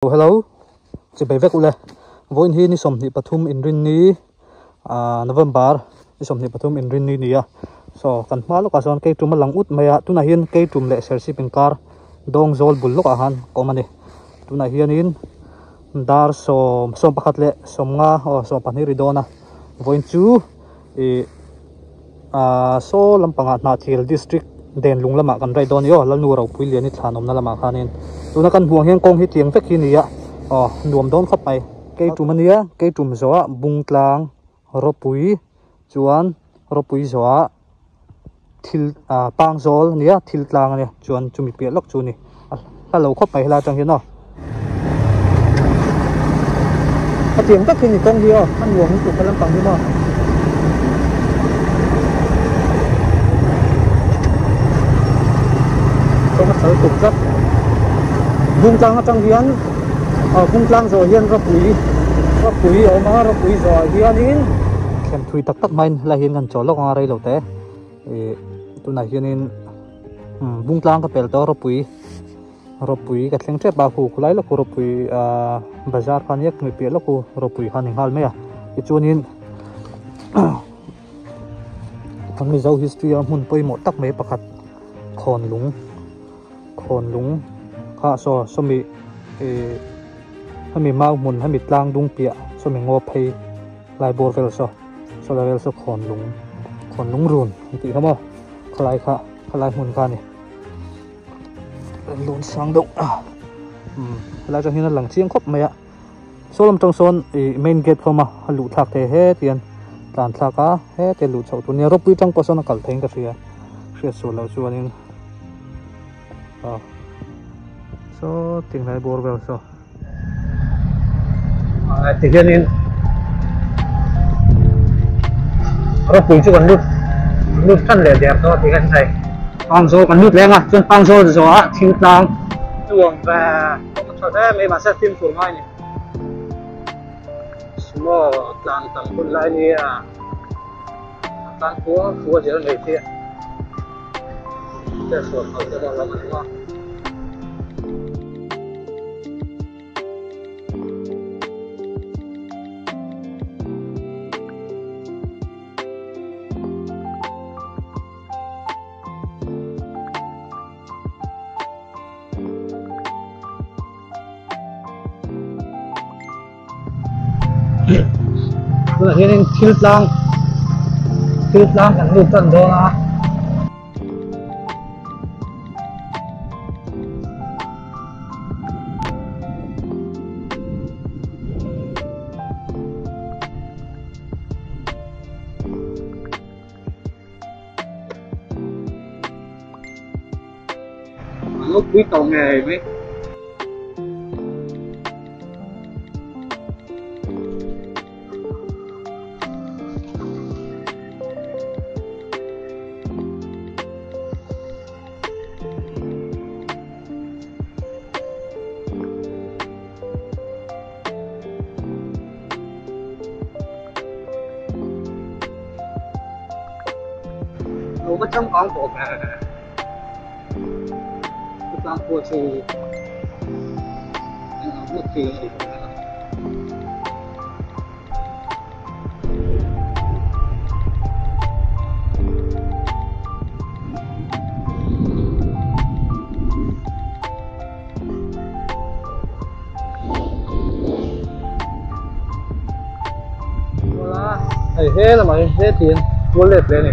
Hello, chibai vek ule. Vawiin hi ni 23 inrinni ah November ni 23 inrinni nia. So kan hma lawkah chuan kei tum a lang ut mai a, tunah hian kei tum leh serchhip inkar dawng zawl bul lawkah khan ka awm a ni. Tunah hianin dar sawm sawm pakhat leh sawmnga aw sawm pahnih ri dawn a. Vawiin chu ih ah saw lampangah Hnahthial district Denlung lamah kan ride dawn a ni aw Lalnu Ropui Liani thlan awmna lamah khanin tuna kan hmuh ang hian kawng hi tiang vek hi a ni a aw nuam dawn khawp mai kei tum a nia kei tum zawhah Bungtlang Ropui chuan Ropui zawhah thil ah Pangzawl a nia thil tlang a nia chuan chumi piah lawk chu a ni a hla lo khawp mai helai atang hian aw a tiang tak hi ni kawng hi aw a nuam lutuk a lampang hi maw kawng a sal tuk tlat bung tlang atang hian aw bung tlang zawh hian rawpui rawpui a awm a rawpui zawhah hianin thlen thui tak tak hmain helai hian kan chawl lawk anga rei lo te ih tunah hianin bung tlang ka pel tawh a rawpui. Ropui ka thleng tep a khu khulai lawk khu ropui ahh bazar kha nia khumi piah lawk khu ropui kha a ni nghal mai a tichuanin kan mizo history a hmun pawimawh tak mai pakhat khawnlung khawnlung kha saw sawmi ih hemi mau hmun hemi tlang dung piah sawmi ngaw phei lai bawr vel saw saw lai vel saw khawnlung khawnlung run an tih kha maw khalai kha khalai hmun kha a ni. Lun sang deuh a umm helai atang hian a lang chiang khawp mai a saw lam atang sawn ih main gate khawm a a luh thlak thei he tian tlan thlak a heti a luh chhoh tur nia ropui tang pawh sawn a kal theiin ka hria hriat sual loh chuanin aw saw tinglai bawr vel saw ah ti hianin ropui chu kan lut lut tan leh der tawh ti hian hei pangzawl kan lut leng a chuan pangzawl zawhah thil tlang nuam ve a tha hle mai mahse fimkhur ngai a ni sumo tlan tam hun lai nia a tlan fua fua zel mai hi a chetsual phal te pawh a lo awm a ni maw. Tunah hianin thil tlang thil tlang kan lut tan dawn a. Lo pui tawh ngei mai. Lo va changkang tawh ve. Chutang pawh chu eng ang hmawt thil a ni tawh a. Hei he lamah hian heti hian kual let ve a ni.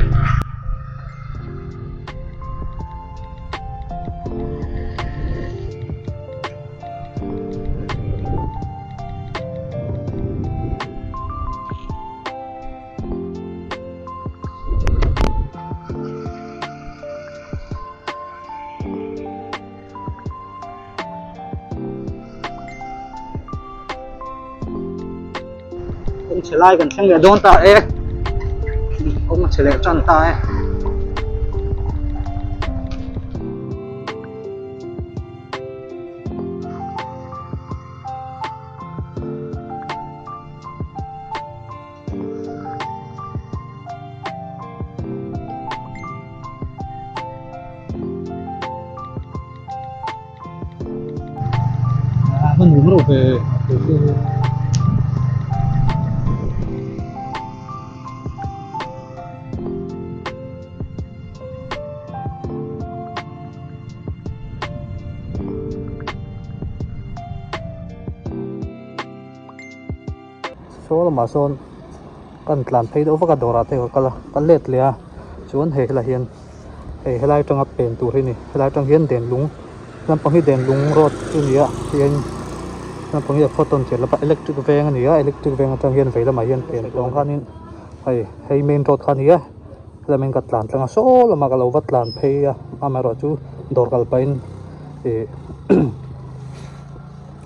Kawng chhe lai kan thleng leh dawn ta e kawng a chhe leh tan ta e. reuh ve hei hi. Saw lamah sawn kan tlan phei deuh vak a dawrah te ka kal a ka let leh a chuan hei helaiah hian hei helai atanga pen tur hi a ni helai atang hian denlung lampang hi denlung road chu a ni a tihian lampang hi a photon chian lova electric veng a ni a electric veng atang hian vei lamah hian pen tawng khanin hei hei main road kha a ni a helaiah hian ka tlan tlang a saw lamah ka lo va tlan phei a amaherawhchu dawr kal pahin ih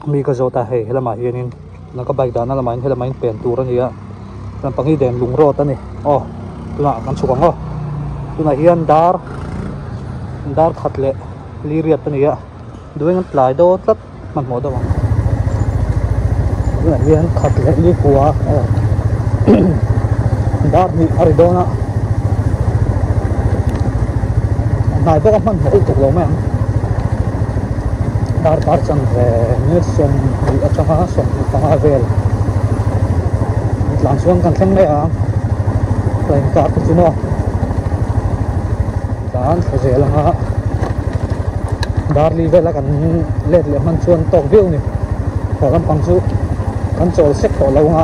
Mi ka zawt a, hei helamah hianin tuna ka bike dahna lamah hian helamah hian pen tur a ni a, lampang hi den lung road a ni aw tunah kan chhuk ang aw tunah hian dar dar khat leh li riat a ni a duhin an tlai dawn tlat hmanhmawh deuh ang tunah hian khat leh li kua aw dar hnih a ri dawn a hnai bawk a hmanhmawh lutuk lo mai ang darkar chanve minute sawmhnih atanga sawmhnih panga vel an tlan chuan kan thleng mai ang ka inkar te chu maw tlan thla zel anga darli vela kan let leh hman chuan tawk viau a ni haw lampang chu kan chawl sek tawh lo anga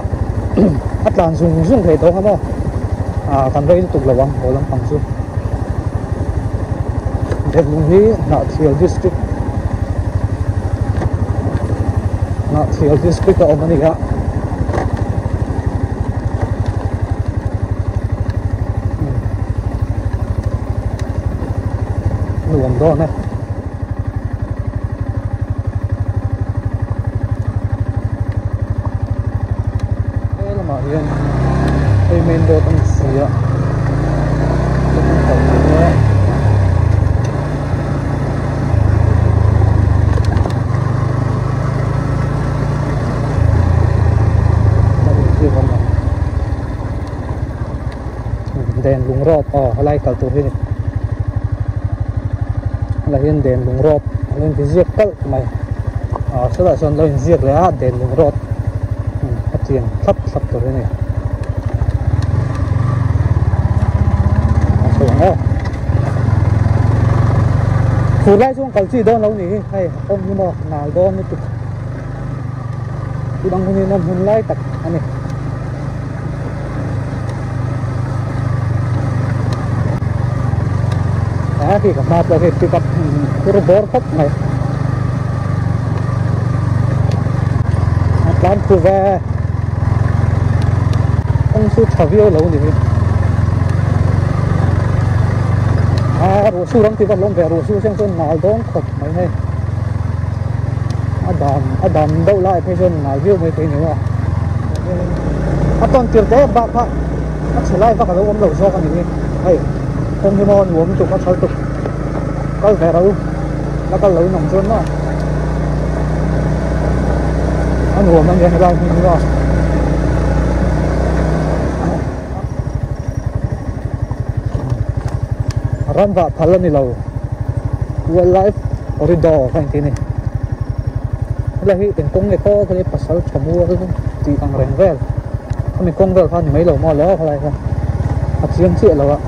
a tlan zung zung thei tawh ang a maw ah kan rei lutuk lo ang haw lampang chu Delhi hi Hnahthial district Hnahthial district a awm a ni a nuam dawn e. He lamah hian hei main road a ni si a Den lung road aw helai kal tur hi a ni helai hian den lung road a lo inti ziak kalh mai ah sawlaiah sawn lo inziak leh a den lung road a chian thlap thlap tur hi a ni a chho ang aw fur lai chuan kal chi dawn lo ni hi hei a kawng hi maw nal dawn lutuk tun ang hun hi nawm hun lai tak a ni. A khi ka hma pawh khi pick up phur bawr khawp mai a tlan thu ve kawng chu tha viau lo ni hi a ruah sur ang tih pawh a lawm ve ruah sur chiang chuan nal dawn khawp mai hei a dan a dan deuh lai phei chuan nal viau mai thei ni a a tawn tir te bak kha a chhe lai vak a lo awm lo zawk a ni hi hei kawng hi maw nuam lutuk a thal tuk kal ve ro la kal lo in awm chuan maw a nuam a nia helai hmun hi maw. Ram vah phal a ni lo wildlife corridor kha engtin a ni helai hi eng kawng nge khaw khaw pasal tha mual tih ang reng vel khami kawng vel kha a ni mai lo maw le aw khalai kha a chiang chiah lo a.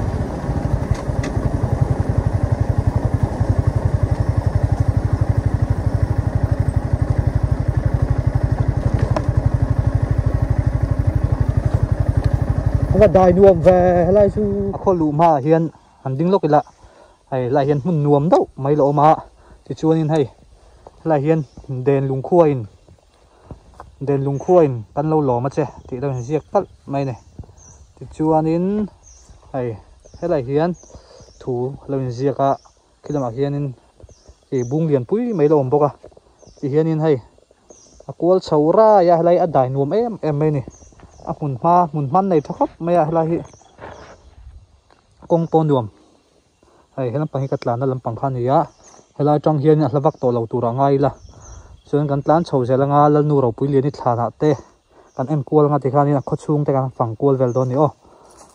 Va dai nuam ve helai chu a khaw luh hmaah hian han ding lawk ila hei helaiah hian hmun nuam deuh mai la awm a tichuanin hei helaiah hian den lungkhuain den lungkhuain kan lo lawm a che tih lo inziak palh mai a ni tichuanin hei helaiah hian thu lo inziak a khi lamah hianin ih bung lian pui mai la awm bawk a tihianin hei a kual chho rai a helai a dai nuam em em mai a ni a hmun hma hmun hman nei tha khawp mai a helai hi kawng pawh nuam hei he lampang hi ka tlanna lampang kha a ni a helai atang hian a hla vak tawh lo tur a ngai ila chuan kan tlan chho zel anga Lalnu ropui lian i thlanah te kan en kual anga tikhanin a khaw chhung te kan fang kual vel dawn a ni aw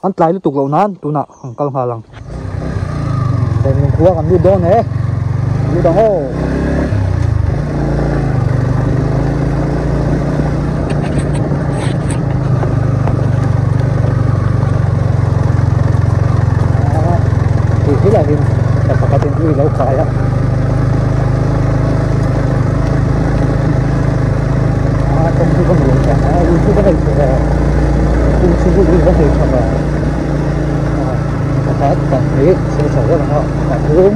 an tlai lutuk loh nan tunah an kal nghal ang den khua kan lut dawn e lut ang aw. ui lo kai a a kawng chu ka nuam ta a ui chu ka nei tha ve ui chu ui ka nei tha ve pakhat pahnih chhiar chho vek ang a pathum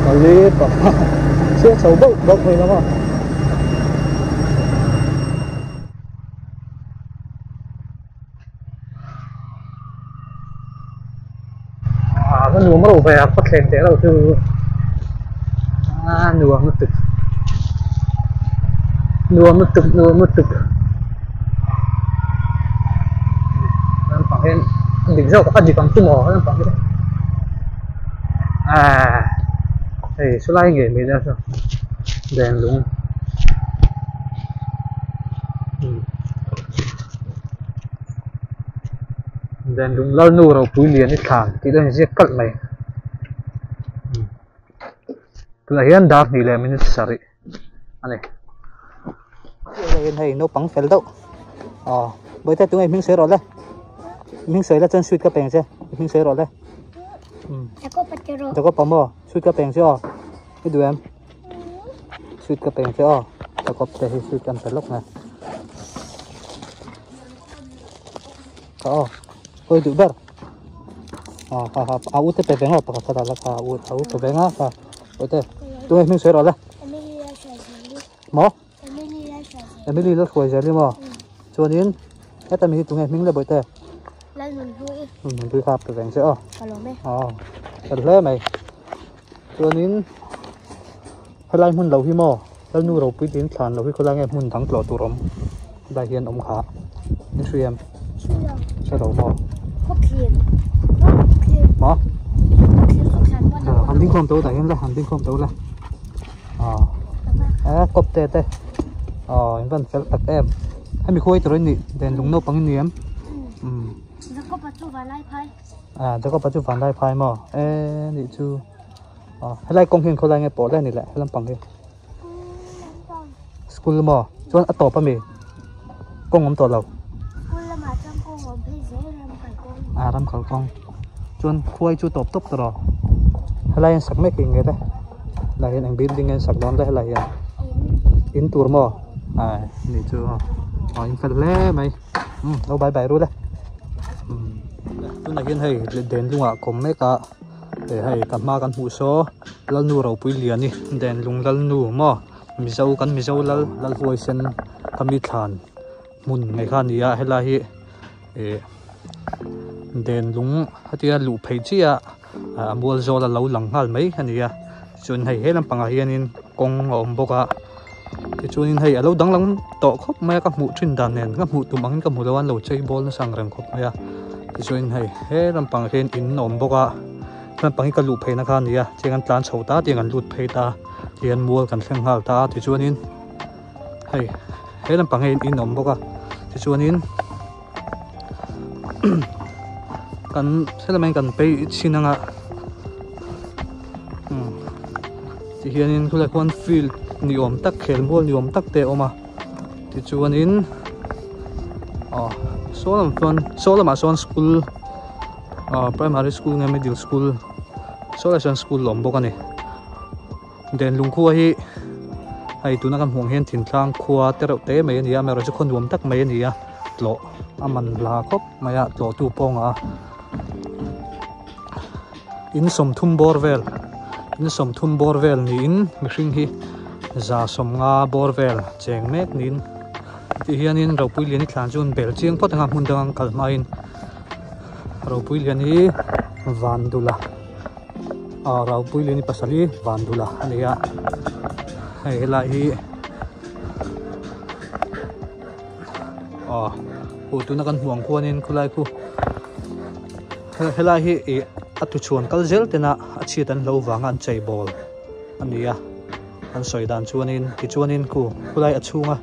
pali pakhat chhiar chho bauh bauh mai ang a. Ah ka nuam reuh ve a khaw thleng teh reuh chu ah nuam lutuk nuam lutuk nuam lutuk lampang hian a dik zawk a dik ang chu maw lampang hi ah hei saw lai ngei mai nia saw denlung. Denlung Lalnu ropui lian i thlan tih dawn inziak kalh mai tunah hian dar hnih leh minute sarih a ni hei naupang fel deuh aw bawihte tunge i hming sawi rawh le hming sawi la chuan sweet ka pe ang che i hming sawi rawh le Jacob-a maw sweet ka pe ang che aw i duh em. Sweet ka peng che aw ka kawp te hi sweet kan pe lawk nge ka aw hawi duh ber aw ha ha a u te pe veng aw pakhat khat a la kha a u a u pe veng a kha hawi te tunge hming sawi rawh le maw Emily Lalhruaizeli maw chuanin heta mi hi tunge hming le bawihte Lalnunhlui kha pe veng che aw aw fel hle mai chuanin helai hmun lo hi maw Lalnu ropui tiin thlan lo hi khawlai nge hmun dang tlawh tur awm helai hian awm kha in hria em hre lo maw maw han ding khawm tawh tah hian la han ding khawm tawh la aw e kawp te te aw in van fel tak em hemi khuai tur in nih den lung naupang in ni em umm ah Jacob-a chu vanlai phai maw e nih chu. Aw helai kawng hian khawlai nge pawh le ani le he lampang hi school maw chuan a tawp ami kawng awm tawh lo ah ram kal kawng chuan khuai chu tawp tawp tawh rawh helai hian sak mek eng nge le helai hian eng building nge an sak dawn le helai hian in tur maw ah ni chu aw in fel hle mai umm lo bye bye ru le umm tunah hian hei denlungah kawm mek a. Hei hei ka hma kan hmuh saw Lalnu ropui lian i Denlung Lalnu maw Mizo kan Mizo lal Lalhuaisen ka mi thlan hmun ngei kha a ni a helai hi ih Denlung hetia luh phei chiah a mual zawl a lo lang nghal mai a ni a chuan hei he lampangah hianin kawng a awm bawk a tichuanin hei a lo danglam tawh khawp mai a ka hmuh thin dan nen ka hmuh tum angin ka hmu lo a an lo chei bawl nasa ang reng khawp mai a tichuanin hei he lampang ah hian in a awm bawk a lampang hi ka luh phei na kha a ni a tiang an tlan chho ta tiang an lut phei ta tihian mual kan thleng nghal ta a tichuanin hei he lampang hian in a awm bawk a tichuanin kan helamah hian kan phei chhin anga umm tihianin khulai khuan field ni awm tak khelmual ni awm tak te a awm a tichuanin aw saw lam chuan saw lamah sawn school ah primary school nge middle school saw lai sawn school a awm bawk a ni. Denlung khua hi hei tuna kan hmuh ang hian thintlang khua te reuh te mai a ni a amaherawhchu khaw nuam tak mai a ni a tlawh a man hla khawp mai a tlawh tu pawh a in sawmthum bawr vel in sawmthum bawr vel niin mihring hi za sawmnga bawr vel cheng mek niin ti hianin ropui lian hi thlan chu an bel chiang phawt ang a hmun dang an kal hmain ropui lian hi vandula. Ah Raupui Liani pasal hi Vandula a ni a hei helai hi ah aw tuna kan hmuh ang khuanin khulai khu helai hi ih a tuchhuan kal zel tena a chhiat an hlo vanga an chei bawl a ni a an sawi dan chuanin tichuanin khu khulai a chhunga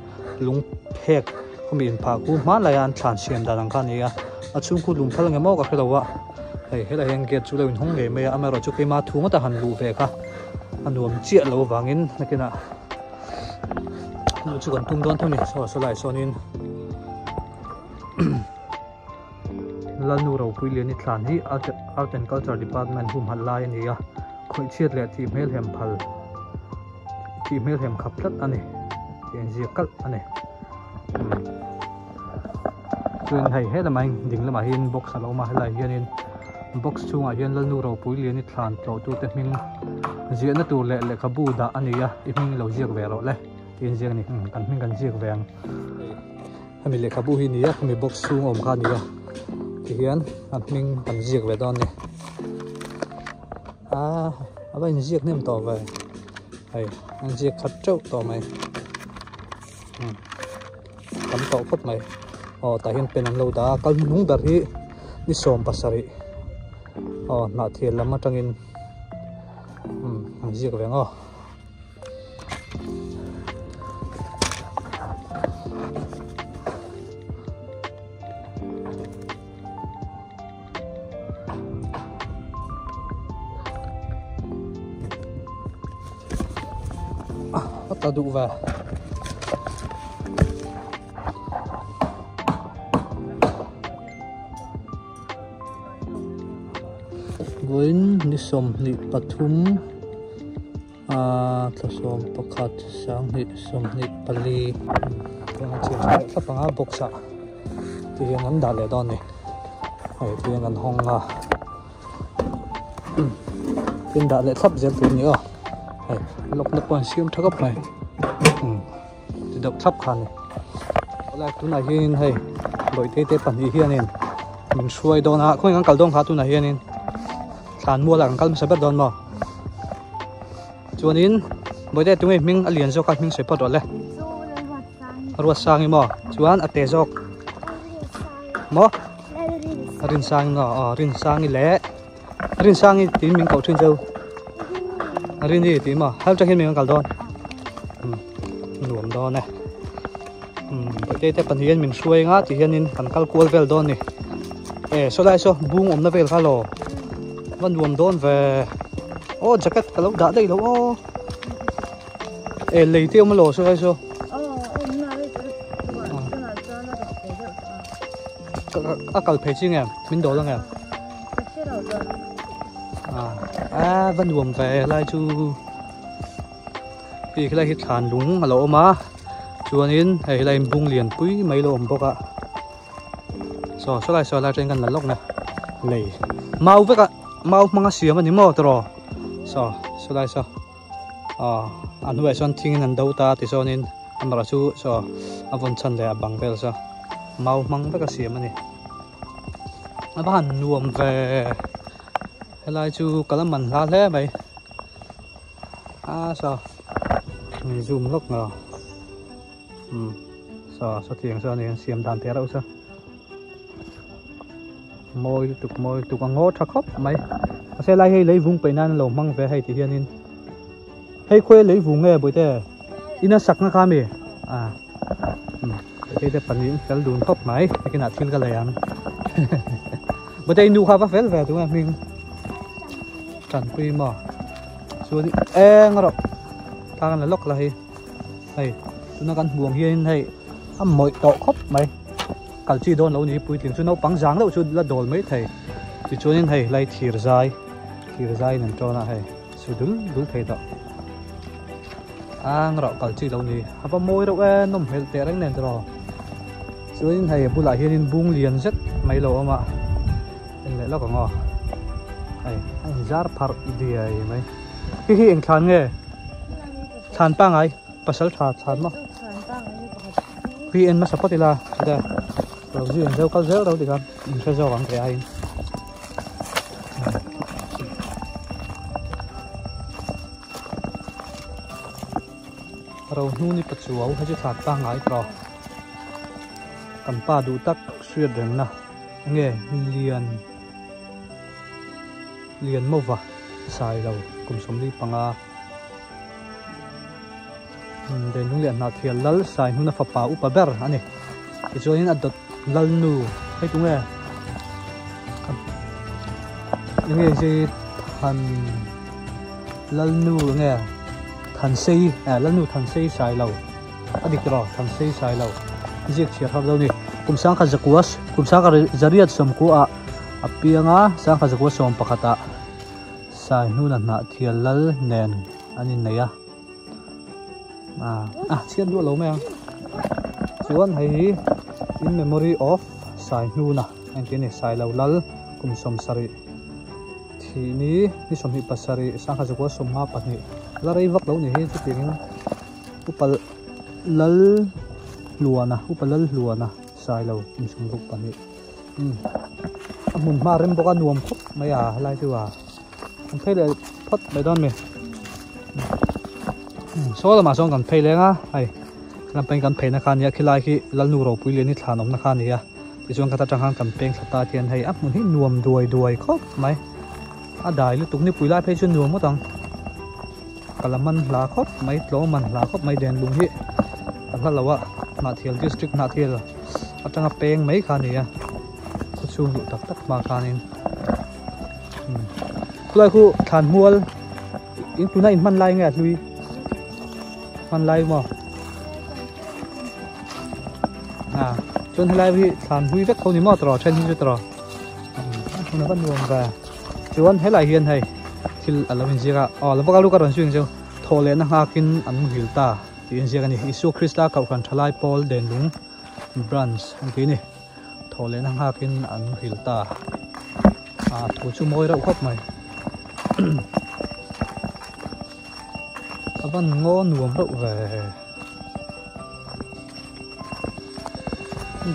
lung phek khumi inphah khu hmanlai a an thlan siam dan ang kha a ni a a chhung khu lung phal nge maw ka hrelo a. Hei helai hian gate chu lo inhawng ngei mai a amaherawh chu keima thu ngawt a han luh ve kha a nuam chiah lo avangin nakinah luh chu kan tum dawn tho a ni saw saw lai sawnin Lalnu Ropui Liani thlan hi Art and Culture Department humhalh lai a ni a. Khawih chhiat leh tih hmelhem phal tih hmelhem khap tlat a ni tih a inziak kalh a ni. Chuan hei helamah hian ding lamah hian box a lo awm a helaiah hianin box chhungah hian Lalnu ropui lian i thlan tlawhtute hming ziahna tur leh lehkhabu dah a ni a i hming lo ziak ve rawh le tih a inziak a ni kan hming kan ziak ve ang. Hemi lehkhabu hi ni a hemi box chhung a awm kha a ni a tihian a hming kan ziak ve dawn a ni ah a va inziak hnem tawh ve hei a inziak khat teuh tawh mai tam tawh khawp mai aw tah hian pen an lo dah a kal hnuhnung ber hi ni 17 aw hnah thial lam atangin an ziak ve ang aw. Ta duh ve vawiin ni 23 Aaa thla 11 24 tiang a chhiar leh thlap ang a box ah ti hian an dah leh dawn a ni hei ti hian an hawng a tin dah leh thlap zel tur a ni aw hei lock na pawh an siam tha khawp mai ti deuh thlap kha a ni helai tunah hianin hei bawihte te pahnih hianin min hruai dawn a khawnge kan kal dawn kha tunah hianin. Thlan mual ah kan kal hmasa ber dawn maw? Chuanin Bawihte tunge hming a lian zawk a hming sawi phawt rawh le. Ruatsangi maw? Chuan a te zawk maw? Rinsangi maw? Aw Rinsangi leh Rinsangi tiin min koh thin cheu. Rini tih maw? Hel tang hian min kan kal dawn. Nuam dawn e. Bawihte te pahnih hian min hruai anga ti hianin kan kal kual vel dawn ni. E saw lai saw bung awmna vel kha law va nuam dawn ve aw jacket ka lo dah daih lo aw e lei te awm alaw saw lai saw a kal phei chi nge min dawl ange a va nuam ve lai chu Hei helai hi thlan lung a lo awm a chuanin hei helai in bung lian pui mai lo awm bawk a saw saw lai saw lai atangin kan la lawk na lei mau vek a mau hmanga siam a ni maw tiraw saw saw lai saw aw a hnuaiah sawn thingin an do ta tichuanin amaherawhchu chu saw a vawn chhan leh a bang vel saw mau hmang vek a siam a ni a va han nuam ve helai chu ka la man hla hle mai. A saw min zoom lawk nga um saw sawtiang saw ani an siam dan te reuh saw mawi lutuk mawi lutuk a ngaw tha khawp mai mahse lai hei lei vung peih nan an lo hmang ve hei ti hianin hei khawi lei vung nge bawihte ina sakna kha ami a um hei te pahnih an fel dun khawp mai nakinah thil ka lei ang bawihte i nu kha va fel ve tunge hming. Tanpui maw chuan eng erawh tlang an la lawk la hei hei tuna kan hmuh ang hianin hei a mawih tawh khawp mai kal chi dawn lo ni puitling chu naupang zang deuh chu la dawl mai thei tichuanin hei lai thir zai thir zai in an tawn a hei su dul dul thei tawh ang erawh kal chi lo ni a va mawi reuh e nawm hmel teh reng nen tiraw chuanin hei a bulah hianin bung lian zet mai lo awm a. En leh lawk ang aw hei a in zar pharh diai mai hi hi eng thlan nge thlan pangai pasal tha thlan maw hi en hmasa phawt ila chuta lo zui ang zeu kal zel ro tikhan in hre zawk ang teh aiin ro hnu ni pachuau hei chu thlan pangai tawh kan pa duh tak hriat rengna. Enge lian lian mova sai lo kum 45 Denung leh Hnahthial lal sai hnuna fapa upa ber a ni. Tichuanin a dawt lal nu hei tunge enge zai than lal nu enge Thansei lal nu Thansei sai lo. A dik rawh, Thansei sai lo. Ziak chhiar har lo ni. Kum sangkhat zakua, kum sangkhat zariat sawmkua ah a piang a, sangkhat zakua sawm pakhat ah Saihnuna Hnahthial Lal nen an innei a. A chhiat duah lo mai ang. Chuan hei hi in memory of Saihnuna a inti a ni. Sailo Lal kum 70 thih ni ni 27 sangha zakua 52 la rei vak lo ni hi chutiangin Upa Lal Hluana Upa Lal Hluana Sailo kum 62 umm a hmun hma rem bawk a nuam khawp mai a helai chu a kan phei leh phawt mai dawn mi saw lamah sawn kan phei leng a hei lampan kan phei na kha nia khilai khi lalnu ropui lian hi thlan awmna kha a ni a tichuan kha ta tang khan kan peng thla ta khian hei a hmun hi nuam duai duai khawp mai a dai lutuk nipui lai phei chu nuam ngawt ang ka la man hla khawp mai tlawng man hla khawp mai den lung hi a hla lo a Hnahthial district Hnahthial atanga peng mai kha a ni a khawchhung duh tak tak hma khanin khulai khu thlan mual in tuna in hman lai nge a hlui hman lai maw a chuan helai hi thlan hlui vek tho ni maw tawrh then hi chu tawrh a hmun a va nuam ve chuan helai hian hei thil a lo inziak a aw lo vak a lu ka rawn zui ang chu thawh lehna nghakin an muhil ta tih inziak a ni Isua Krista kohhran thalai pawl denlung branch an tih a ni thawh lehna nghakin an muhil ta a thu chu mawi reuh khawp mai a van ngaw nuam reuh ve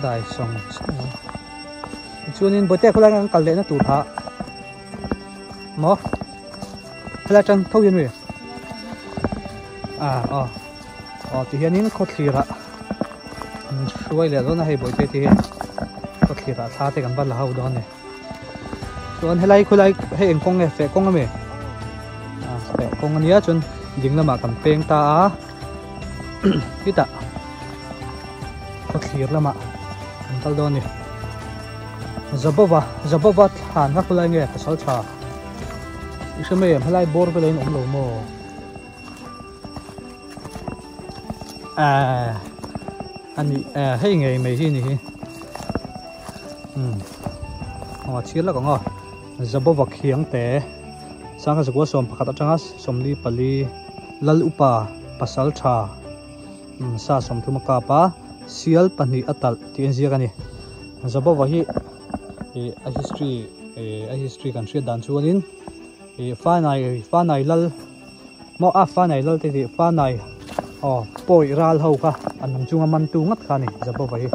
dai sawng sawng a tichuanin bawihte khawlai kan kal lehna tur kha maw helai atang tho hian mi a aw aw ti hianin khawthlir ah an hruai leh dawn a hei bawihte te hi khawthlir ah thla te kan va la ho dawn a ni chuan helai khawlai hei eng kawng nge feh kawng ami a feh kawng ania chuan ding lamah kan peng ta a khitah khawthlir lamah kan kal dawn a ni Zabova Zabova thlan kha khawlai nge pasal tha i hre mai em helai bawr vel in awm lo maw ah ani ah hei ngei mai hi ni hi um aw chhir lak ang aw Zabova khiang te sangha zakua 11 atanga 44 lal upa pasal tha um sa 30 a kap a sial pahnih a talh tih a inziak a ni Zabova hi ih a history ih a history kan hriat dan chuanin ih fanai fanai lal maw a fanai lal te tih fanai aw pawi ral ho kha an awm chunga man tu ngat kha a ni Zabova hi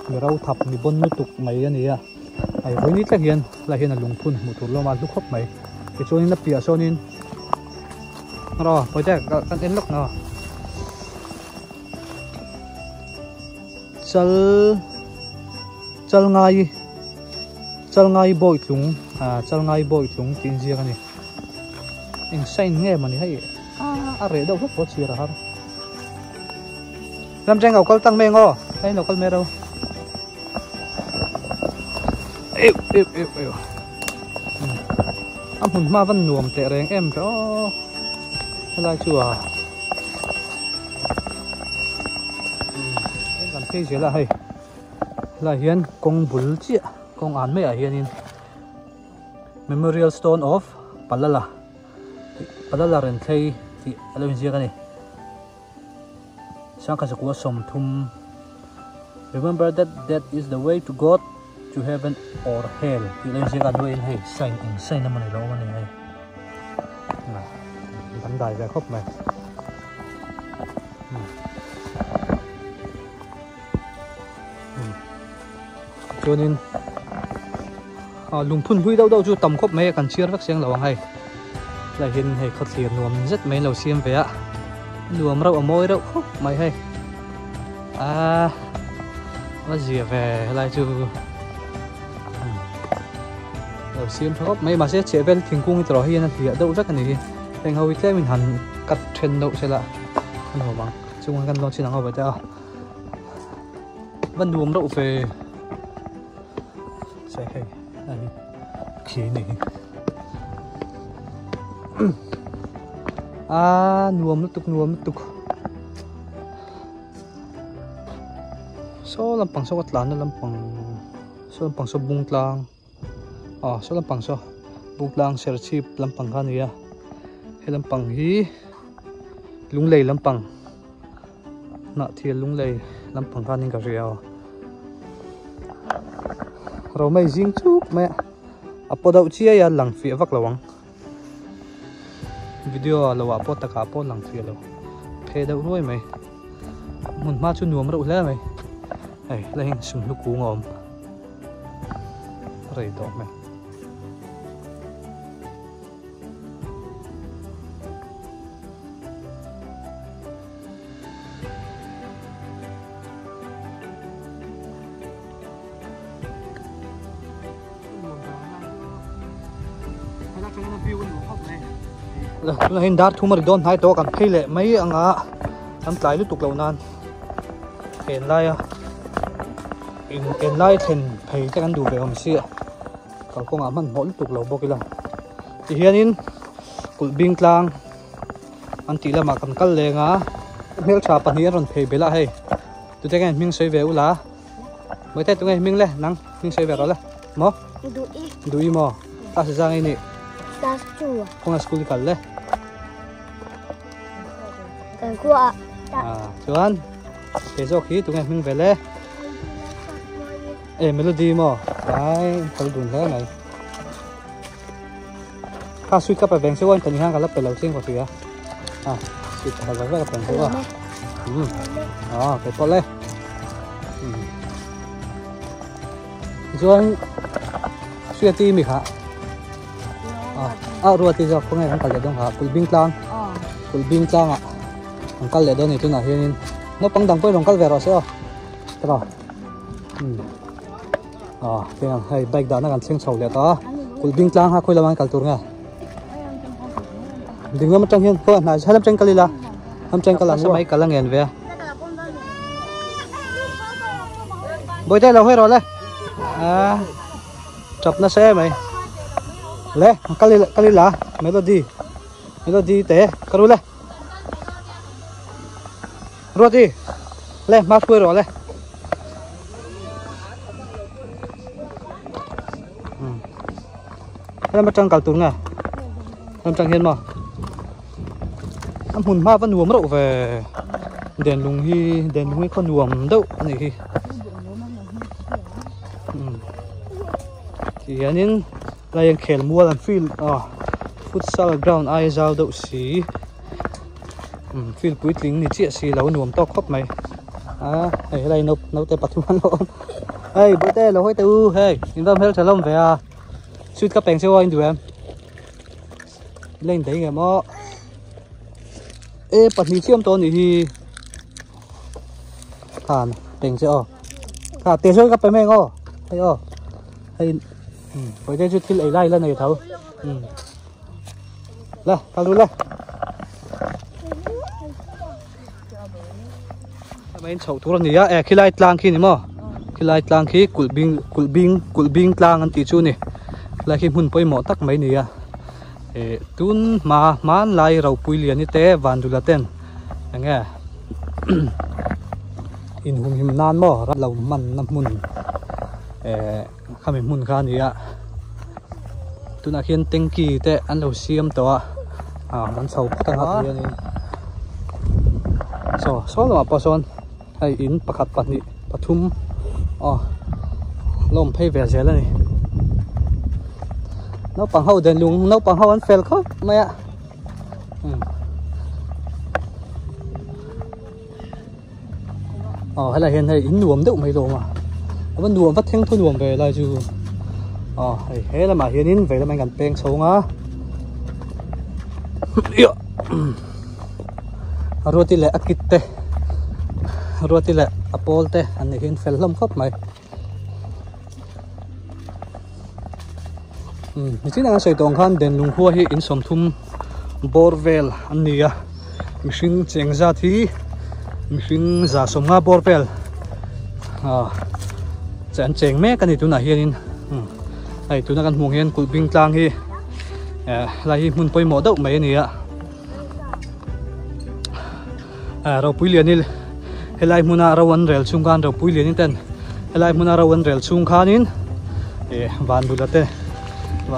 mi ro thap mi bawn lutuk mai a ni a hei vawiin thleng hian helai hian a lungphun hmuh tur lawm a hlu khawp mai tichuanin a piah sawnin rawh pawite kan en lawk na. Chal chal ngai chal ngai bawi tlung ah chal ngai bawi tlung tih inziak a ni eng sign nge mawni hei a reh deuh hlek pawh chhir a har ram cheng lo kal tang mai ang aw hei lo kal mai ro eu eu eu eu a hmun hma van nuam teh reng em ve aw helai chu a. Kan phei zel a hei helai hian kawng bul chiah kawng an maiah hianin memorial stone of Palala tih Palala Renthlei tih a lo inziak a ni sangkhat zakua 30 remember that that is the way to God to heaven or hell tih a lo inziak a hnuaiin hei sign eng sign emaw ni lo awm a ni hei kan dai ve khawp mai. Chuanin ah lungphun hlui deuh deuh chu tam khawp mai a kan chhiar vek seng lo ang hei helai hian hei khawthlir nuam zet mai an lo siam ve a nuam reuh a mawi reuh khawp mai hei ah a zia ve helai chu lo siam tha khawp mai mahse chheh vel thingkung hi tawrh hian a hliah deuh vek a ni hi heng ho hi tlemin han cut then deuh se la a nuam ang chungah kan lawn chin ang ho ve te a va nuam reuh ve che hei a hi khi ni hi a nuam lutuk nuam lutuk saw lampang saw ka tlan na lampang saw lampang saw bung tlang. Aw saw lampang saw. Bungtlang Serchhip lampang kha a ni a he lampang hi Lunglei lampang Hnahthial Lunglei lampang kha niin ka hria aw Romei zing chuk mai a a paw deuh chiai a lang fiah vak lo ang video ah lo ah pawh takah pawh lang fiah lo phe deuh ruai mai hmun hma chu nuam reuh hle mai hei la heng sumhnu kung a awm rei tawh mai. Tunah hian dar thum a ri dawn hnai tawh a kan phei leh mai anga kan tlai lutuk loh nan en laia en lai thlen phei te kan duh ve awm sia kalkawngah hmanhmawh lutuk lo bawk ila tihianin kulh bing tlang an tih lamah kan kal leng a hmeltha pahnih an rawn phei belh a hei tute nge hming sawi ve ula Mawite tunge hming le nang hming sawi ve rawh le maw Duhi Duhi maw class zang i nih Class 2 khawnga school i kal le Kan khua ah chuan ke zawk hi tunge hming ve le e Melody maw ai phal dun hle mai kha sweet ka pe veng se wan kan hian ka la pe lo ching ka hria a sweet ka ve ka pen chu a um a ke pawh le chuan hriati mi kha a a ruati zawk khawnge kan kal leh dawn kha kulhbing tlang kulhbing tlangah an kal leh dawn ni tunah hianin naupang dang pawhin rawn kal ve rawh se aw tiraw um Ah, tiang hei bike dahna kan thleng chho leh ta a kulh bing tlang kha khawi lamah an kal tur nge ding lam atang hian khawi hnai helam tang kal ila lam tang kal ang mai kal a ngen ve a bawihte lo hawi rawh le a chap nasa em mai le kal ila kal ila melody melody te ka ru le Ruati le hma hruai rawh le helam atang kal tur nge helam atang hian maw a hmun hma va nuam reuh ve denlung hi denlung hi khaw nuam deuh a nih hi ti hianin Lai an khel mual an field ah futsal ground aia zau deuh si umm field puitling ni chiah si lo nuam tawk khawp mai a hei helai nau naute pathum an lo awm hei bawihte lo hawi teh u hei in va hmeltha hlawm ve a sweet ka peng cheu a in duh em la in daih ngem aw e pahnih chiam tawh a nih hi khan peng che aw kha te sawi ka pe mek aw hei aw hei Pawite chu thil ei lai la nei tho la kal ru le main chho tur ani a e khilai tlang khi ni maw khilai tlang khi kulh bing kulh bing kulh bing tlang an tih chu ni khilai khi hmun pawimawh tak mai ni a e tun hma hmanlai ropui lian hi te vandula ten enge inhumhim nan maw ram lo hman na hmun eh Khami hmun kha a ni a tunah khian tanky te an lo siam tawh a ah kan chho phawt ang a hianin saw saw lamah pawh sawn hei in pakhat pahnih pathum aw la awm phei ve zel a ni naupang ho den lung naupang ho an fel khawp mai a Aw helai hian hei in nuam deuh mai lawm a a va nuam va thleng thaw nuam ve lai chu aw hei he lamah hianin vei lamah hian kan peng chhawng a a ruati leh a kit te ruati leh a pawl te an nih hian fel hlawm khawp mai umm nichin anga sawi tawh ang khan denlung khua hi in sawmthum bawr vel an ni a mihring cheng zat hi mihring za sawmnga bawr vel ah che an cheng mek a ni tunah hianin umm hei tuna kan hmuh hian kulh bing tlang hi eh helai hi hmun pawimawh deuh mai a ni a ah ropui lian hi helai hmuna ro an rel chhung khan ropui lian ten helai hmuna ro an rel chhung khanin ih van bula te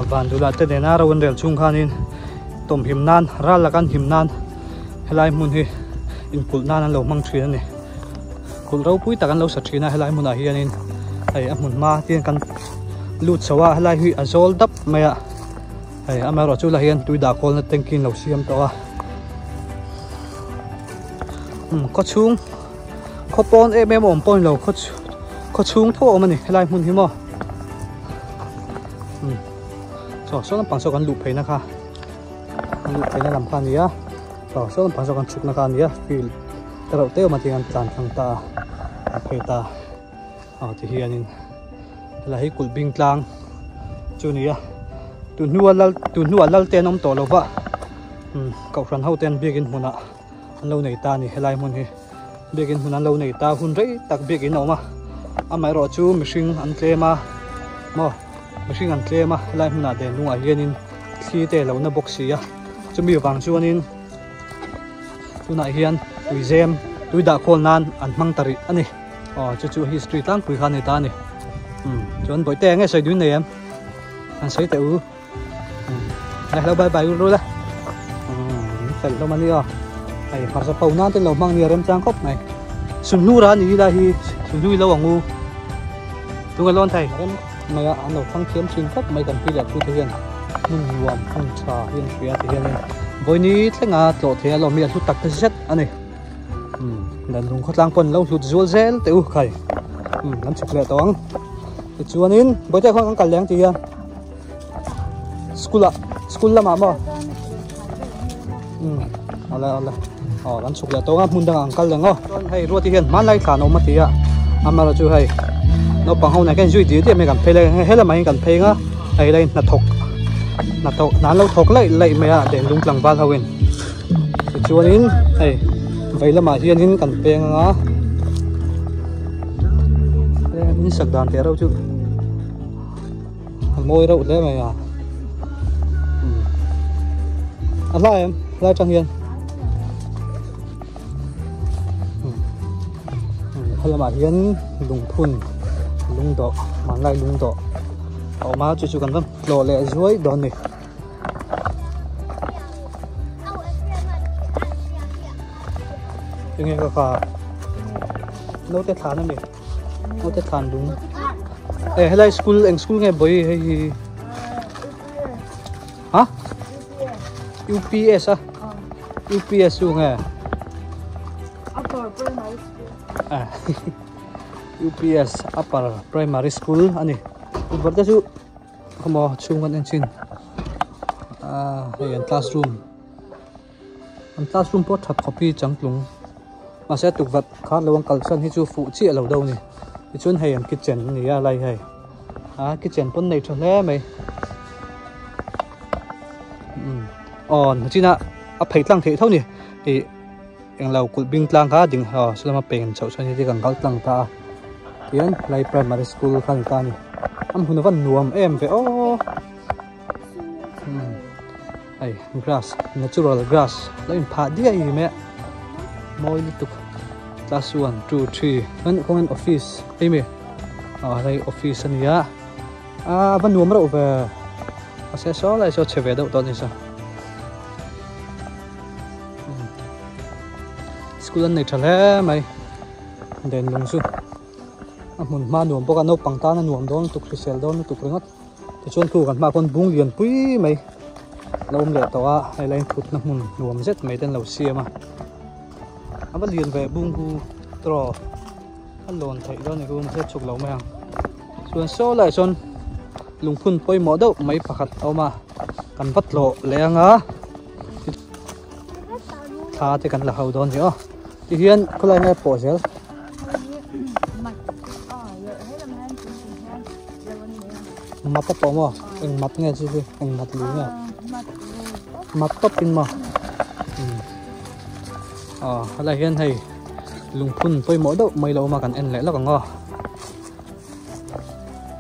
Vandula te nena ro an rel chhung khanin tawm him nan ral laka an him nan helai hmun hi inkulh nan an lo hmang thin a ni. Kulh ropui tak an lo sa thin a helai hmunah hianin hei a hmun hma te hian kan lut chho a helai hi a zawl dap mai a hei amaherawh chu lah hian tui dah kawlna tanky an lo siam tawh a umm khaw chhung khaw pawn em em a awm pawh a ni lo khaw khaw chhung tho a awm a ni helai hmun hi maw umm saw saw lampang saw kan luh phei na kha kan luh phei na lam kha a ni a saw saw lampang saw kan chhuk na kha a ni a field te reuh te awm a tiang an tlan thlang ta a an phei ta a ti hianin helai hi kulh bing tlang chu a ni a tun hnua lal tun hnuah lal te an awm tawh lo va umm kohhran ho te an biakin hmunah an lo nei ta a ni helai hmun hi biakin hmun an lo nei ta hun rei tak biakin a awm a amaherawh chu mihring an tlem a maw mihring an tlem a helai hmunah den lungah hianin thli te a lo na bawk si a chumi vang chuanin tunah hian tuizem tui dah khawl nan an hmang ta rih a ni aw chu chu history tlangpui kha a ni ta a ni umm chuan bawihte eng nge sawi dun nei em an sawi teh u. Hello bye bye ru la fel hlawm a nia hei hmarcha pho nan te lo hmang nia remchang khawp mai sunhnu ra ni ila hi sunhnu i lo ang u tunge lawn thei rem mai a an lo thlang thiam thin khawp mai kan pi leh pu te hian hmun nuam hmun tha hi an hria ti hianin vawini thlenga tlawh thei a lawm hi a hlu tak te zet a ni dan lung khawtlang pawn lo hlut zual zel teh u khai an chhuk leh tawh ang tichuanin bawihte khawn kan kal leng ti hian. School ah school lamah maw umm awle awle aw kan chhuk leh tawng a hmun dangah an kal leh aw chuan hei ruati hian hmanlai thlan a awm a ti a amaherawh chu hei naupang ho nen khan zui dial dial mai kan phei lai he lamah hian kan phei ang a hei lai hnathawk hnathawk hna an lo thawk laih laih mai a denlung tlangval ho in tichuanin hei vei lamah hianin kan peng ang a in sak dan teh reuh chu. A mawi reuh hle mai a a hlai em hlai tang hian helamah hian lungphun lungdawh hmanlai lungdawh a awm a chu chu kan va tlawh leh zuai dawn a ni. Enge ka kha naute thlan a mi. Naute thlan lung eh helai school eng school nge bawi hei hi ha UPS a UPS chu nge Upper Primary School eh UPS Upper Primary School ani tukverh te chu khawmaw chhung kan en chin ah hei an classroom An classroom pawh that khawp hi changtlung mahse tukverh kha lo an kalsan hi chu fuh chiah lo deuh a ni tichuan hei an kitchen a ni a lai hei a kitchen pawn nei tha hle mai umm aw nachin ah a phei tlang theih tho a ni ih englo kulh bing tlang kha ding aw salama peng chhoh chuan heti kan kal tlang ta a tihian helai primary school kha a ni ta a ni a hmun a van nuam em ve aw. Hei grass natural grass lo in phah diai mai a mawi lutuk class 1 2 3 chuan kawngin office hei mi ah hei office a ni a ah va nuam reuh ve mahse saw lai saw chhe ve deuh tawh a ni saw school an nei tha hle mai den lung chu a hmun hma nuam bawk a naupang tan a nuam dawn lutuk hrisel dawn lutuk ringawt. Tichuan khu kan hmaah khawn bung lian pui mai lo awm leh tawh a hei lai thutna hmun nuam zet mai te an lo siam a a va lian ve bung hu tawh a lawn theih dawn a ni mahse chhuk lo mai ang chuan saw laiah sawn lungphun pawimawh deuh mai pakhat a awm a kan va tlawh leh ang a thla te kan la ho dawn a ni aw tihian khawlai nge pawh zel. Map a pawh maw eng map nge chu chu eng map lui nge map tawp in maw aw helai hian hei lungphun pawimawh deuh mai lo awm a kan en leh lawk ang aw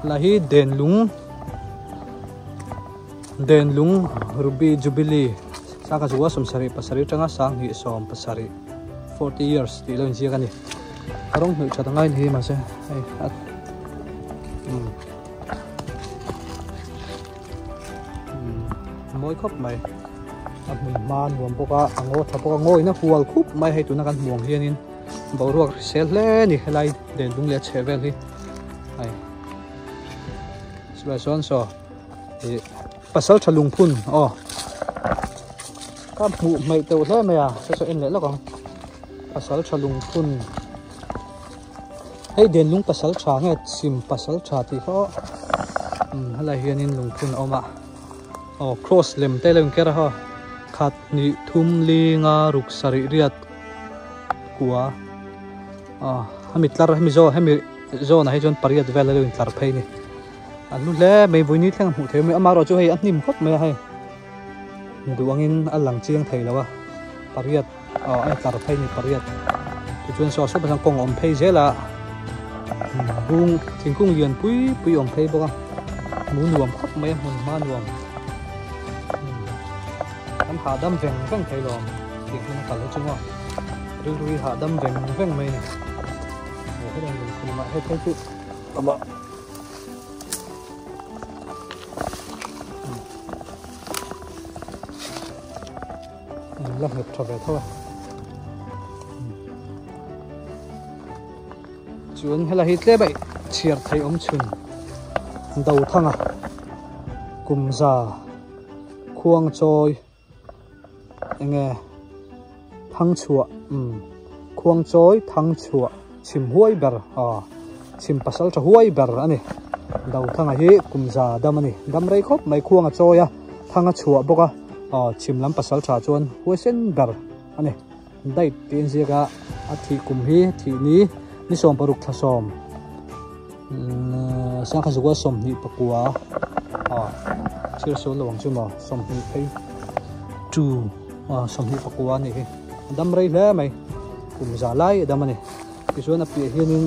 helai hi den lung den lung ruby jubilee sangha chu sawmsarih pasarih atanga sanghnih sawm pasarih 40 years tih lo inziak a ni a rawng hnawih that angai ni mahse hei a. Mawi khawp mai. A hmun hma a nuam bawk a, a ngaw tha bawk a, ngawin a hual khup mai hei tuna kan hmuh ang hianin boruak hrisel hle a ni helai denlung leh a chheh vel hi hei chulai sawn saw ih pasal tha lungphun aw ka hmuh hmeih teuh hle mai a saw saw en leh lawk ang pasal tha lungphun hei denlung pasal tha nge chhim pasal tha tih kha aw umm helai hianin lungphun a awm a. Aw cross lem te lo inker a haw khat hnih thum li nga ruk sarih riat kua aw hemi tlar hemi zawn hemi zawnah hi chuan pariat vel a lo intlar phei a ni a hlu hle mai vawiin thleng a hmuh theih mai amaherawh chu hei a hnim khawp mai a hei duh angin a lang chiang thei lo a pariat aw a intlar phei a ni pariat tichuan saw saw pawh kawng a awm phei zel a bung thingkung lian pui pui a awm phei bawk a hmu nuam khawp mai a hmun hma nuam kan hahdam veng veng thei lo ang tih hmun a kal hi chu maw rilru hi hahdam veng veng mai a ni hetiang lungphun ah hei phei chu amah. La nghet tha ve tho a chuan helai hi tlem a chhiar theih awm chhun do thanga kum za khuang chawi enge thang chhuah umm khuang chawi thang chhuah chhim huai ber aw chhim pasal tha huai ber a ni do thanga hi kum za dam a ni dam rei khawp mai khuang a chawi a thang a chhuah bawk a. Aw chhim lam pasal tha chuan huaisen ber a ni. Date tih a inziak a, a thih kum hi thih ni ni 16 thla 10 sangkhat zukua 24 aw thil sual lo ang chu maw 20 phei chu aw 24 a nih hi a dam rei hle mai kum za lai a dam a ni tichuan a piah hianin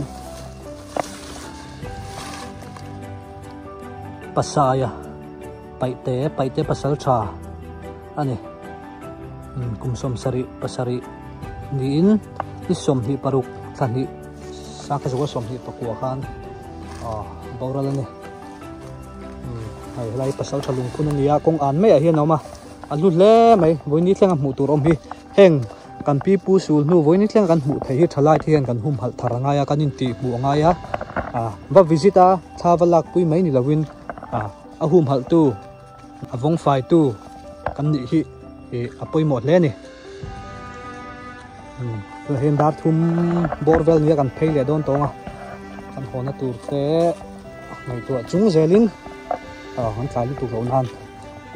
Pasaia. Paihte Paihte pasal tha a ni. Kum 70 pasarih niin ni 26 thla hnih sangkhat zakua 29 khan boral a ni. Hei helai pasal tha lungphun a ni a kawng an maiah hian a awm a a hlu hle mai vawiin ni thlenga hmuh tur awm hi heng kan pi pu sul hnu vawiin ni thlenga kan hmuh theih hi thalai te hian kan humhalh thar a ngai a kan intih hmuh a ngai a va visit a thla va lak pui mai ni lovin ah. A humhalh tu, a vawng fai tu kan nih hi ih a pawimawh hle a ni. Umm tunah hian dar thum bawr vel nia kan phei leh dawn tawng a, kan hawna tur te ngaihtuah chung zelin aw an tlai lutuk loh nan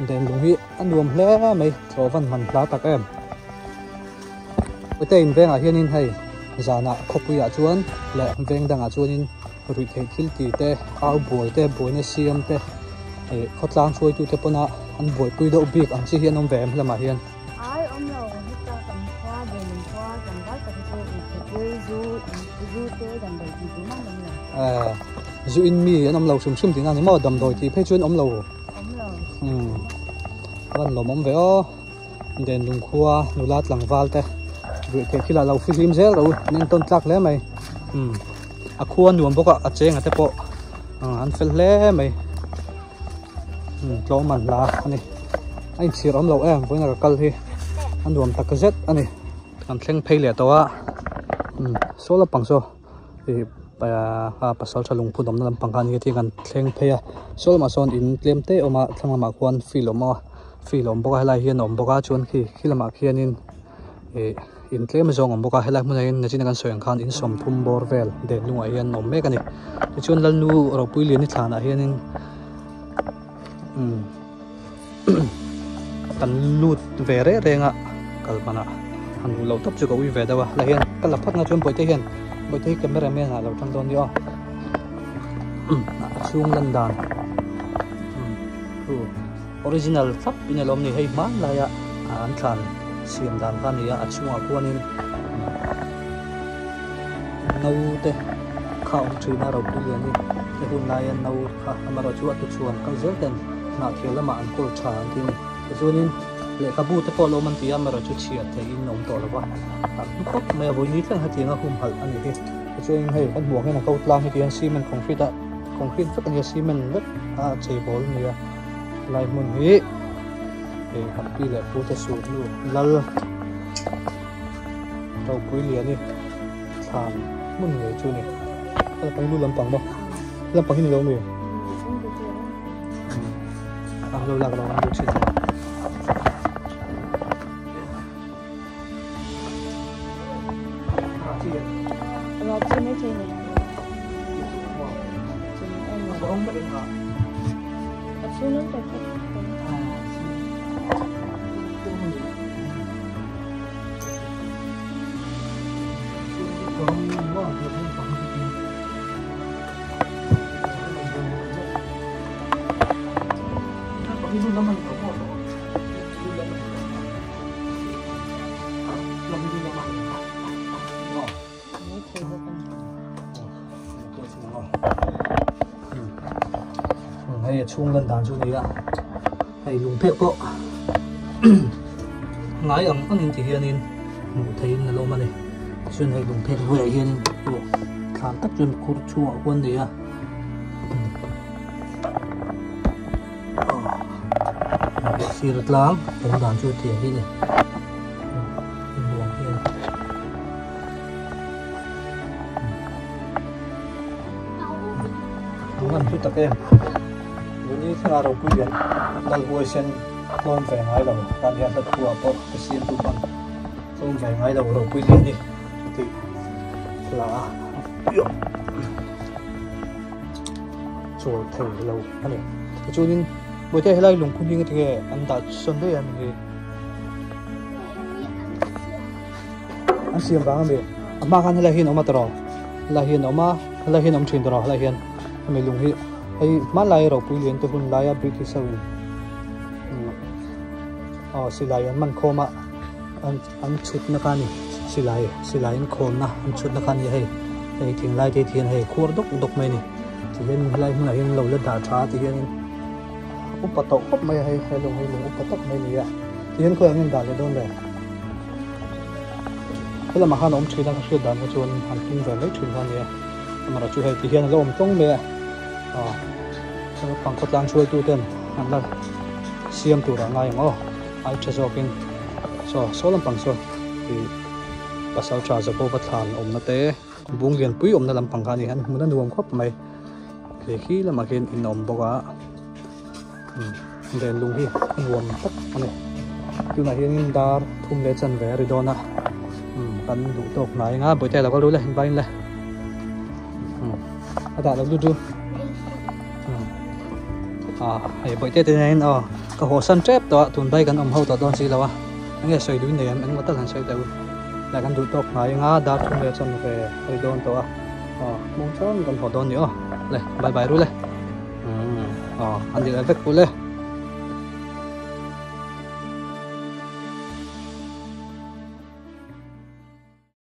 den lung hi a nuam hle mai chaw van man hla tak em. Ute in vengah hianin hei zanah khawpuiah chuan leh veng dangah chuanin Ruih theih thil ti te, au buai te, buaina siam te, ih khawtlang hruaitu te pawna an buaipui deuh bik ang chi hi an awm ve em lamah hian. Ai awm lo, heta kan khua Berlin khua tlangval tak hi chu ruih theih thil zu zu te damdawi tih duh mang awm lo. Eh, zu in mi an awm lo hrim hrim tihna a ni maw, damdawi tih phei chu an awm lo. Awm lo. Umm, a van lawmawm ve aw. Denlung khua nula tlangval te ruih theih thil ah lo fihlim zel ro an entawn tlak hle mai umm a khua nuam bawk a a chenga te pawh an fel hle mai umm tlawm an hla a ni a inchhir awm lo em vawiin a ka kal hi a nuam tak zet a ni kan thleng phei leh tawh a umm saw lampang saw. Ih a pasal tha lungphun awmna lampang kha a ni a tin kan thleng phei a saw lamah sawn in tlem te a awm a thlang lamah khuan field a awm a field a awm bawk a helai hian a awm bawk a chuan khi khi lamah khianin ih in tlem zawng a awm bawk a helai hmunah hian nachina kan sawi ang khan in 30 bawr vel den lungah hian a awm mek a ni tichuan lalnu ropui lian i thlanah hianin umm kan lut ve reng reng a kal hmanah han duh loh tawp chu ka ui ve deuh a lah hian ka la phawt nga chuan bawihte hian bawihte hi camera man ah lo tang dawn nia aw a chhung lan dan original thlap in a lo awm ni hei hmanlai a an thlan siam dan kha a ni a a chhungah khuanin no te kha a awm thin a ropui lian hi he hun laia no kha amaherawhchu a tuchhuan kal zel ten Hnahthial lamah an kawl tha an ti a ni. Tichuanin lehkhabu te pawh a lo awm an ti a, amaherawhchu chhiar theihin a awm tawh lo va, a hlu khawp mai a, vawi ni thleng hetianga humhalh a ni hi. Tichuanin hei kan hmuh ang hian a ko tlang hi tihian cement concrete a concrete vek a ni a, cement vek a chei bawl a ni a, helai hmun hi. Hei kan pi leh pu te suh hnu lal ropui lian hi thlan hmun ngei chu a ni. A lampang hi lu lampang maw? Lampang hi ni lo mi? A lo lak lo ang lu thin. Hei a chhung lan dan chu ni a hei lung phek pawh ngai ang angin ti hianin hmuh theihin a lo awm a ni chuan hei lung phek hnuaiah hianin aw thlan tak chuan khur chhungah khuan a nei a. Sir tlang awm dan chu tiang hi a ni nuam hi a ni. Lung an hlu tak em lung hi thlenga ropui lian lal huaisen tlawm ve ngai lo tan hian hla thu ah pawh ka siam tu pawn tlawm ve ngai lo ropui lian hi tih hla a. Chawl thei lo a ni. Tichuanin Bawihte helai lungphun hi engati nge an dah sawn daih a mi? An siam vang a mi? A hma khan helai hian a awm a tawrh aw? Helai hian a awm a, helai hian a awm thin tawrh aw helai hian hemi lung hi hei hmanlai ropui lian te hun laia British ho in aw silai an man khawm a an an chhutna kha a ni silai silai an khawnna an chhutna kha a ni a hei hei thinglai te hian hei khuar dawk dawk mai a ni tihian helai hmunah hian lo la dah tha a tihianin upa tawh khawp mai a hei he lung hi lung upa tak mai a ni a tihian khawiah nge an dah leh dawn le helamah khan a awm thin a ka hriat dan kha chuan an tum ve mai thin kha a nia amaherawhchu hei tihian a la awm tlawng mai a aw pangkhaw tlang hruaitu ten an la siam tur ah ngai ang aw. Ai tha zawkin saw saw lampang saw ih pasal tha Zabova thlan awmna te bung lianpui awmna lampang kha a ni a hmun a nuam khawp mai leh khi lamah khian in a awm bawk a umm len lung hi a nuam tak a ni tunah hianin dar thum leh chanve a ri dawn a umm kan duh tawk hnai anga bawihte a lo kal ru le invain le umm a dah lo lut ru. Ah hei bawihte te hian aw ka haw san tep tawh a tun bai kan awm ho tawh dawn si lo a enge sawi duh nei em engmaw tal han sawi teh u tlai kan duh tawk hnai anga dar thum leh chuan ve a ri dawn tawh a aw hmung chuan kan haw dawn ni aw le bye bye ru le umm aw an nih leh vek u le.